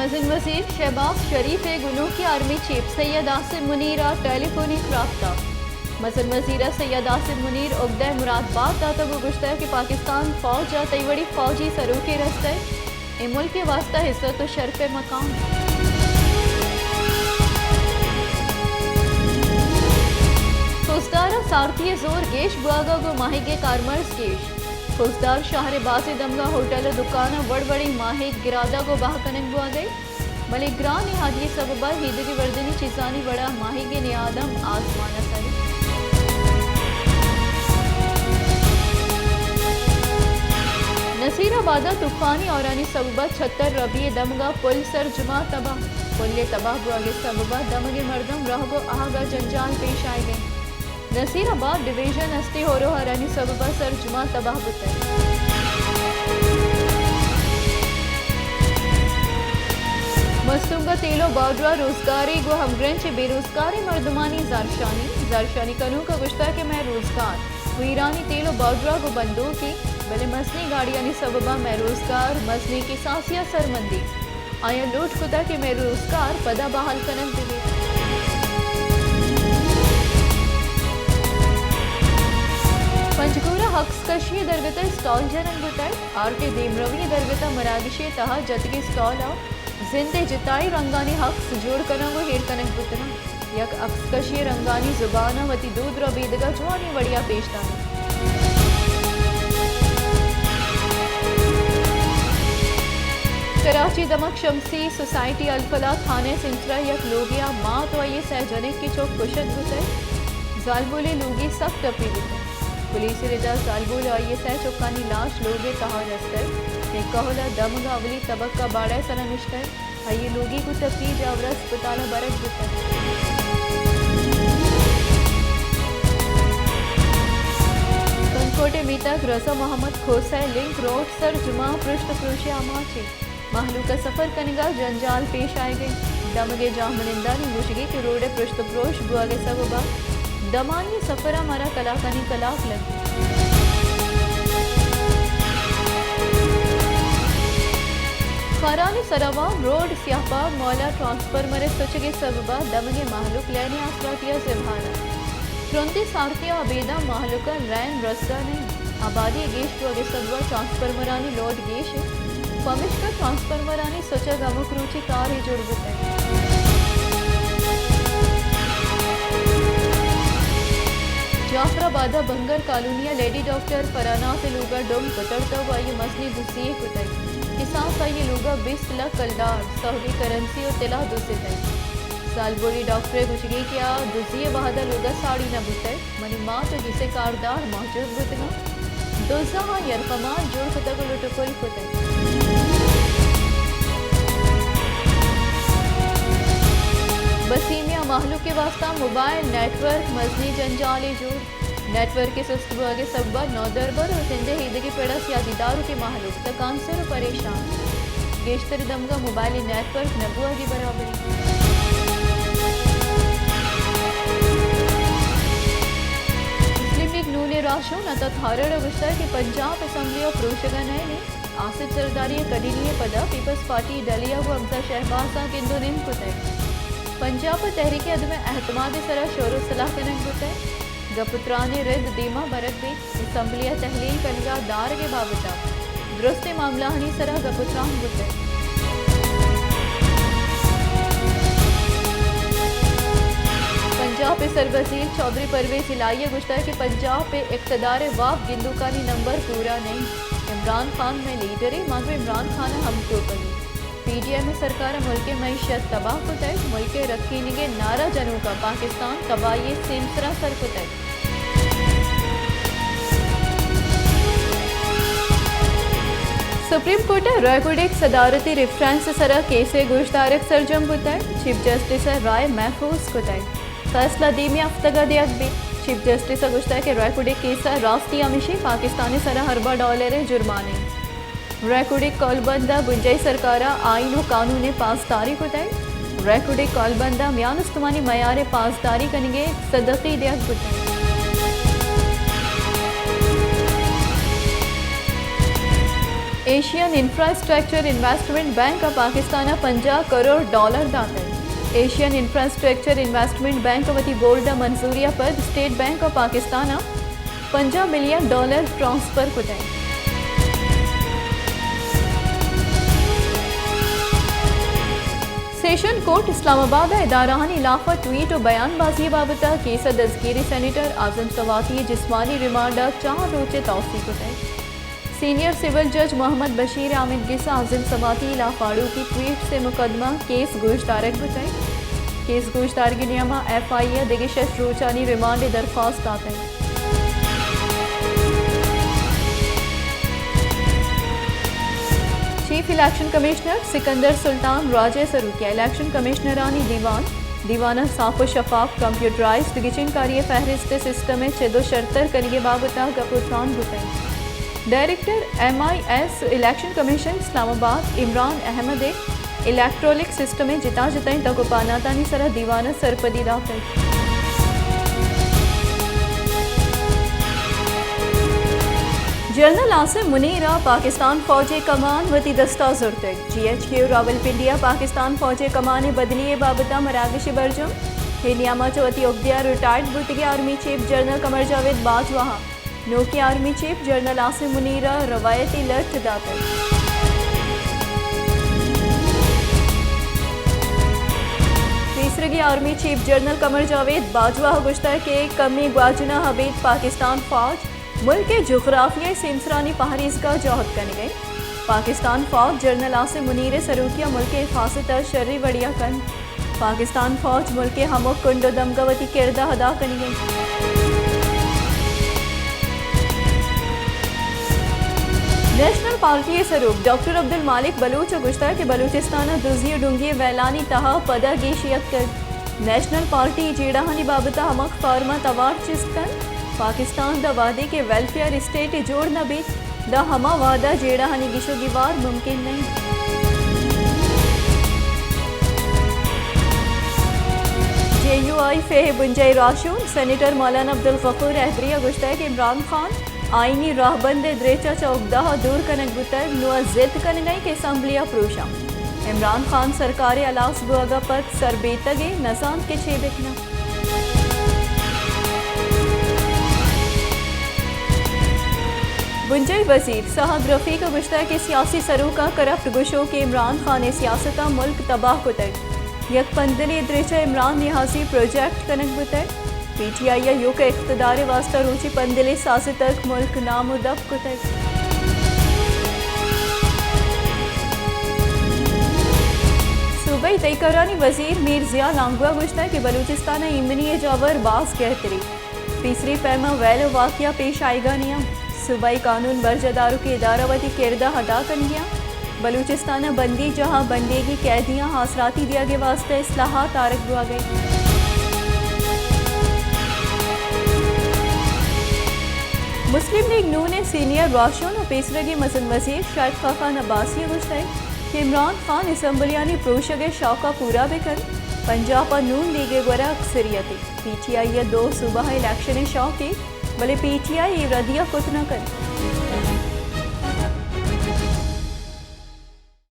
مزن وزیر شہباز شریف ء گوں نوکیں آرمی چیف سید عاصم منیر ء ٹیلی فونک رابطہ۔ مزن وزیر ء سید عاصم منیر اگدہ ء مراد بات داتگ ء گوشتگ کہ پاکستان فوج ء تئی وڑیں فوجی سروکے رستگ، اے ملک ء واستہ عزت ء شرپ ء مقام۔ خضدار ء سارتی ء زور گیش بوہگ ء گوں ماہیگ ء کارمرز گیش۔ خضدار شہر ء بازیں دمگاں ہوٹل ء دکاناں وڑ وڑیں ماہیگ گرادگ ء بہا کنگ بوہگ ء، بلے گرانیں ہادی ء سبب ء ہیدگی وردنی چیزانی وڑ ء ماہیگ ء نیاد ہم آزمان ء سر۔ نصیر آباد ء طوفانی ہورانی سبب ء چھتر ربی ء دمگ ء پل سر جمعہ تباہ۔ پل ء تباہ بوہگ ء سبب ء دمگ ء مردم رہگ ء آہگ ء جنجال پیش آیگ ء انت۔ نصیر آباد ڈویژن استی ہور و ہرانی سبب ء سر جمعہ تباہ بوتگ۔ مستونگ ء تیل و بارڈر ء روزگاری گوں ہمگرنچ بے روزگاریں مردمانی زہرشانی۔ زہرشانی کنوک ء گوشتگ کہ مئے روزگار گوں ایرانی تیل و بارڈر ء گوں بندوک انت، بلے مزنیں گاڑیانی سبب ء مئے روزگار مزنیں کساسے ء سر مندیت۔ آیاں لوٹ کتگ کہ مئے روزگار پدا بحال کنگ بہ بیت۔ پنجگور ء عکس کشی ء درگت ء اسٹال جنگ بوتگ۔ آرٹ ء دیمروی ء درگت ء مراگشے ء تہا جتگیں اسٹال ء زند ء جتائیں رنگانی عکس جوڑ کنگ ء ایر کنگ بوتگ انت۔ یک عکس کشے رنگانی زبان ء وتی دود ربیدگ ء جوانیں وڑے ء پیش دارگ۔ کراچی دمگ شمسی سوسائٹی الفلاح تھانہ ء سیمسر ء یک لوگے ء مات و آئی ء سئے جنک ء چک کشگ بوتگ۔ زالبولے لوگی سک ٹپی بوتگ۔ پولیس ء ردا زالبول و آئی ء سئے چکانی لاش لوگ ء تہا جستگ۔ اے کہول ء دمگ ء اولی تبک ء باڑہ ء سرا نشتگ۔ آئی ء لوگی گوں ٹپی جاور ء ہسپتال ء برگ بوتگ۔ کنکوٹ ء میتگ رضا محمد کھوسہ ء لنک روڈ سر جمعہ پرشت ء پروشی آماچ انت۔ مہلوک ء سفر کنگ ء جنجال پیش آیگ ء انت۔ دمگ ء جاہمنندانی گوشگ ء کہ روڈ ء پرشت ء پروش بوہگ ء سبب ء دمانی سفر ء مارا کلاکانی کلاک لگیت۔ خاران ء سراوان روڈ سیاہ پاگ مولا ٹرانسفارمر ء سچگ ء سبب ء دمگیں مہلوک لین ء آسراتی ء زبہر انت۔ ترندیں سارتی ء ابیداں مہلوک ء لین رسگ ء نہ انت۔ آبادی ء گیش بوگ ء سبب ء ٹرانسفارمرانی لوڈ گیش انت، پمیشکا ٹرانسفارمرانی سچگ ہمک روچی کارے جوڑ بوتگ۔ جعفر آباد ء بنگر کالونی ء لیڈی ڈاکٹر فراناز ء لوگ ء ڈمب پترتگ و آئی ء مزنیں دزی یے کتگ۔ کساس آئی ء لوگ ء بیست لکھ کلدار، سعودی کرنسی و طلا دزتگ۔ زالبولی ڈاکٹر ء گوشگ ء کہ آ دزی ء وہد ء لوگ ء ساڑی نہ بوتگ۔ منی مات و گیسیں کاردار موجود بوتگاں۔ دزاں آہانی یرغمال جوڑ کتگ و لٹ و پل کتگ۔ بسیمیا مہلوک ء واستہ موبائل نیٹ ورک مزنیں جنجالے جوڑ۔ نیٹ ورک ء سست بوگ ء سبب ء نودربر و زند ء ایدگہ پڑ ء سیادی داروکیں مہلوک تکانسر و پریشان۔ گیشتر دمگ ء موبائل نیٹ ورک نہ بوگ ء برابر انت۔ مسلم لیگ نون ء راہشون عطا تھارڑ ء گوشتگ کہ پنجاب اسمبلی ء پروشگ ء نئیل انت۔ آصف زرداری ء کڈنی ء پدا پیپلز پارٹی ڈلہی ء گوں حمزہ شہباز ء گند و نند کتگ۔ پنجاب ء تحریک عدم اعتماد ء سرا شور و صلاح کنگ بوتگ۔ گپ و تران ء رد دیما برگ بیت۔ اسمبلی ء تحلیل کنگ ء دارگ ء بابت ء درستیں معاملہانی سرا گپ و تران بوتگ۔ پنجاب ء سروزیر چوہدری پرویز الہی ء گوشتگ کہ پنجاب ء اقتدار ء واب گندوکانی نمبر پورا نہ انت۔ عمران خان مئے لیڈرے، ما گوں عمران خان ء ہمکوپگ ایں۔ پی ڈی ایم ء سرکار ء ملک ء معیشت تباہ کتگ، ملک ء رکینگ ء نعرہ جنوکاں پاکستان تباہی ء سیمسراں سر کتگ۔ سپریم کورٹ ء ریکوڈک صدارتی ریفرنس ء سرا کیس ء گوشدارگ سرجم بوتگ، چیف جسٹس ء رائے محفوظ کتگ۔ فیصلہ دیمی ہفتگ ء دیگ بیت۔ چیف جسٹس ء گوشتگ کہ ریکوڈک کیس ء راستی ہمیشی پاکستان ء سرا ارباں ڈالر ء جرمانہ انت۔ ریکوڈک کولبند ء بنجاہی سرکار ء آئین و قانون ء پاسداری کتگ۔ ریکوڈک کولبند ء میان استمانی معیار ء پاسداری کنگ ء صدقی دیگ بوتگ۔ ایشین انفراسٹرکچر انویسٹمنٹ بینک ءَ پاکستان ءَ پنجاہ کروڑ ڈالر داتگ۔ ایشین انفراسٹرکچر انویسٹمنٹ بینک ءَ وتی بورڈ ءِ منظوری ءَ پد اسٹیٹ بینک آف پاکستان ءَ پنجاہ ملین ڈالر ٹرانسفر کتگ۔ سیشن کورٹ اسلام آباد ءَ ادارہانی ہلاف ءَ ٹویٹ ءُ بیان بازی ءِ بابت ءَ کیس ءَ دزگیری سینیٹر اعظم سواتی ءِ جسمانی ریمانڈ ءَ چار روچ ءِ توسیع کتگ۔ سینئر سول جج محمد بشیر آمید گس ءَ اعظم سواتی ءِ ہلاف آڑوکی ٹویٹس ءِ مقدمہ کیس گوشدارگ بوتگ۔ کیس گوشدارگی نیام ءَ ایف آئی اے ءَ دگہ شش روچانی ریمانڈ ءِ درخواست داتگ۔ چیف الیکشن کمشنر سکندر سلطان راج ءِ سروکی ءَ الیکشن کمشنرانی دیوان، دیوان ءَ صاف ءُ شفاف، کمپیوٹرائزڈ گچین کاری ءِ فہرست ءِ سسٹم ءِ چد ءُ شرتر کنگ ءِ بابت ءَ گپ ءُ تران بوتگ۔ Director M I S election commission Islamabad Imran Ahmed ءَ الیکٹرانک سسٹم ءِ جتا جتائیں تک ءُ پہناتانی سرا دیوان ءَ سرپدی داتگ۔ جنرل عاصم منیر ءَ پاکستان فوج ءِ کمان وتی دست ءَ زرتگ۔ جی ایچ کیو راولپنڈی ءَ پاکستان فوج ءِ کمان ءِ بدلی ءِ بابت ءَ مراگش برجم۔ اے نیام ءَ چہ وتی عہدے ءَ ریٹائرڈ بوتگیں آرمی چیف جنرل قمر جاوید باجوہ ءَ نوکیں army chief general Asim Munir ءَ روایتی لٹ داتگ۔ پیسرگیں آرمی چیف جنرل قمر جاوید باجوہ ءَ گوشتگ کہ کمیں گواچن ءَ ابید پاکستان فوج ملک ءِ جغرافیائی سیمسرانی پہریزگ ءَ جہد کنگ ءَ انت۔ پاکستان فوج جنرل عاصم منیر ءِ سروکی ءَ ملک ءِ حفاظت ءَ شری وڑی ءَ کنت۔ پاکستان فوج ملک ءِ ہمک کنڈ ءُ دمگ ءَ وتی کرد ءَ ادا کنگ ءَ انت۔ نیشنل پارٹی ءِ سروک ڈاکٹر عبدالمالک بلوچ ءَ گوشتگ کہ بلوچستان ءَ دزی ءُ ڈنگی ءِ ویلانی تہا پدا گیشی اتکگ۔ نیشنل پارٹی جیڑہانی بابت ءَ ہمک فارم ءَ توار چست کنت۔ پاکستان داں وہدے کہ ویلفیئر اسٹیٹ جوڑ نہ بیت، داں ہما وہد ءَ جیڑہانی گیش ءُ گیوار ممکن نہ انت۔ جے یو آئی فیہ بنجاہی راہشون سینیٹر مولانا عبدالغفور حیدری ءَ گوشتگ کہ عمران خان آئینی راہبند ءِ دریچہ چہ اگدہ ءَ دور کنگ بوتگ، نوں آ ضد کنگ ءَ انت کہ اسمبلی ءَ پروشاں۔ عمران خان سرکار ءِ ہلاس بوگ ءَ پد سر بیتگ ءُ نزانت کہ چے بکناں۔ بنجاہی وزیر سعد رفیق ءَ گوشتگ کہ سیاسی سروکاں کرپٹ گوشوک عمران خان ءِ سیاست ءَ ملک تباہ کتگ۔ یک پندلے ءِ دریچہ عمران نیازی پروجیکٹ کنگ بوتگ۔ پی ٹی آئی ءَ ایوک ءَ اقتدار ءِ واستہ روچے پندلے سازتگ، ملک نام ءُ دپ کتگ۔ صوبائی تئی کارانی وزیر میر ضیاء لانگو ءَ گوشتگ کہ بلوچستان ءَ ایمنی ءِ جاور باز گہتری۔ پیسری پیم ءَ ویل ءُ واقعہ پیش آئیگا نیاں۔ صوبائی قانون برجاہ داروکیں ادارہ وتی کرد ءَ ادا کنگیاں۔ بلوچستان ءَ بندیگاہاں بندیگی قیدیاں آسراتی دیگ ءِ واستہ اصلاحات آرگ بوگ ءَ انت۔ مسلم لیگ نون ءِ سینئر راہشون ءُ پیسرگیں مزن وزیر شاہد خاقان عباسی ءَ گوشتگ کہ عمران خان اسمبلیانی پروشگ ءِ شوق ءَ پورا بہ کنت، پنجاب ءَ نون لیگ ءِ گورا اکثریت انت۔ پی ٹی آئی ءَ دو صوبہ ءِ الیکشن ءِ شوق انت، بلے پی ٹی آئی اے ردی ءَ کت نہ کنت۔